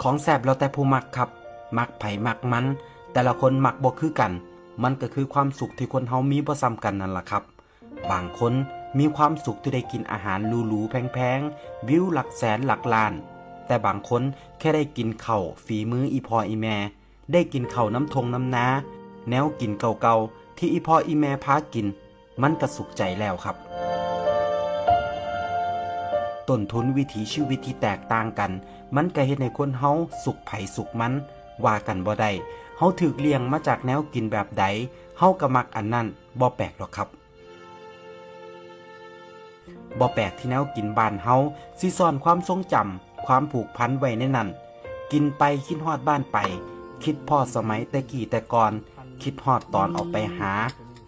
ຂອງແຊບແລ້ວແຕ່ຜູ້ມັກຄັບ, ມັກໃຜມັກມັນ, ແຕ່ລະຄົນມັກບໍ່ຄືກັນ, ມັນກໍຄືຄວາມສຸກທີ່ຄົນເຮົາມີບໍ່ສ່ຳກັນນັ້ນລະຄັບ. ບາງຄົນມີຄວາມສຸກທີ່ໄດ້ກິນອາຫານຫຼູໆແພງໆ, ວິວຫຼັກແສນຫຼັກລ້ານ, ແຕ່ບາງຄົນແຄ່ໄດ້ກິນເຂົ້າຝີມືອີ່ພໍ່ອີ່ແມ່, ໄດ້ກິນເຂົ້ານຳທົ່ງນຳນາ, ແນວກິນເກົ່າໆທີ່ອີ່ພໍ່ອີ່ແມ່ພາກິນ, ມັນກະສຸກໃຈແລ້ວຄັບ. ຕົ້ນທຶນວິຖີຊີວິດທີ່ແຕກຕ່າງກັນ, ມັນກະເຮັດໃຫ້ຄົນເຮົາສຸກໃຜສຸກມັນ, ວ່າກັນບໍ່ໄດ້. ເຮົາຖືກລ້ຽງມາຈາກແນວກິນແບບໃດ, ເຮົາກະມັກອັນນັ້ນ, ບໍ່ແປກດອກຄັບ. ບໍ່ແປກທີ່ແນວກິນບ້ານເຮົາຊິສ້ອນຄວາມຊົງຈຳ, ຄວາມຜູກພັນໄວ້ໃນນັ້ນ. ກິນໄປຄິດຮອດບ້ານໄປ, ຄິດພໍດສະໄໝແຕ່ກີ້ແຕ່ກ່ອນ, ຄິດຮອດຕອນອອກໄປຫາ,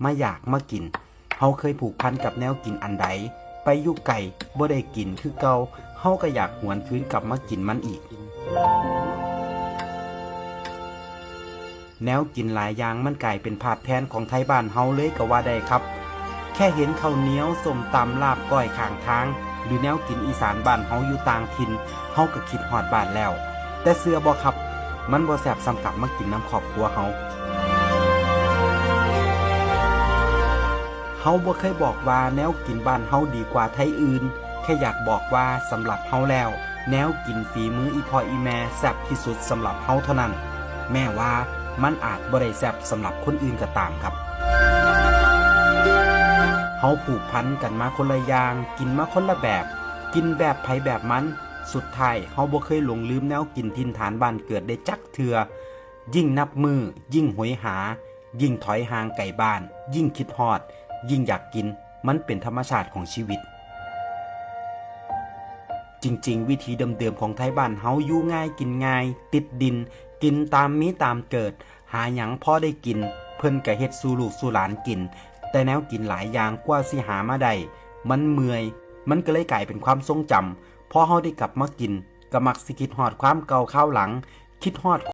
ມາຢາກມາກິນ. ເຮົາເຄີຍຜູກພັນກັບແນວກິນອັນໃດ, ໄປຢູ່ໄກ, ບໍ່ໄດ້ກິນຄືເກົ່າ, ເຮົາກໍຢາກຫວນຄືນກັບມາກິນມັນອີກ. ແນວກິນຫຼາຍຢ່າງມັນກາຍເປັນພາບແທນຂອງໄທບ້ານເຮົາເລີຍກໍວ່າໄດ້ຄັບ. ແຄ່ເຫັນເຂົ້າໜຽວ, ສົ້ມຕຳ, ລາບ, ກ້ອຍຂ້າງທາງ ຫຼື ແນວກິນອີສານບ້ານເຮົາຢູ່ຕ່າງຖິ່ນ, ເຮົາກໍຄິດຮອດບ້ານແລ້ວ. ແຕ່ເຊື່ອບໍ່ຄັບ, ມັນບໍ່ແຊບສ່ຳກັບມາກິນນຳຄອບຄົວເຮົາ. ເຮົາບໍ່ເຄີຍບອກວ່າແນວກິນບ້ານເຮົາດີກວ່າໄທອື່ນ, ແຄ່ຢາກບອກວ່າສຳລັບເຮົາແລ້ວ, ແນວກິນຝີມືອີ່ພໍ່ອີ່ແມ່ແຊບທີ່ສຸດສຳລັບເຮົາເທົ່ານັ້ນ, ແມ້ວ່າມັນອາດບໍ່ໄດ້ແຊບສຳລັບຄົນອື່ນກໍຕາມຄັບ. ເຮົາຜູກພັນກັນມາຄົນລະຢ່າງ, ກິນມາຄົນລະແບບ, ກິນແບບໃຜແບບມັນ, ສຸດທ້າຍເຮົາບໍ່ເຄີຍຫຼົງລືມແນວກິນຖິ່ນຖານບ້ານເກີດໄດ້ຈັກເທື່ອ. ຍິ່ງນັບມື້, ຍິ່ງໂຫຍຫາ, ຍິ່ງຖອຍຫ່າງໄກບ້ານ, ຍິ່ງຄິດຮອດ, ຍິ່ງຢາກກິນ, ມັນເປັນທຳມະຊາດຂອງຊີວິດ. ຈິງໆ ວິຖີເດີມໆຂອງໄທບ້ານເຮົາ ຢູ່ງ່າຍກິນງ່າຍ, ຕິດດິນ, ກິນຕາມມີຕາມເກີດ, ຫາຫຍັງພໍໄດ້ກິນ, ເພິ່ນກະເຮັດສູ່ລູກສູ່ຫຼານກິນ, ແຕ່ແນວກິນຫຼາຍຢ່າງກວ່າຊິຫາມາໄດ້, ມັນເມື່ອຍ, ມັນກະເລີຍກາຍເປັນຄວາມຊົງຈຳ. ພໍເຮົາໄດ້ກັບມາກິນ, ກະມັກຊິຄິດຮອດຄວາມເກົ່າຄາວຫຼັງ, ຄິດຮອດ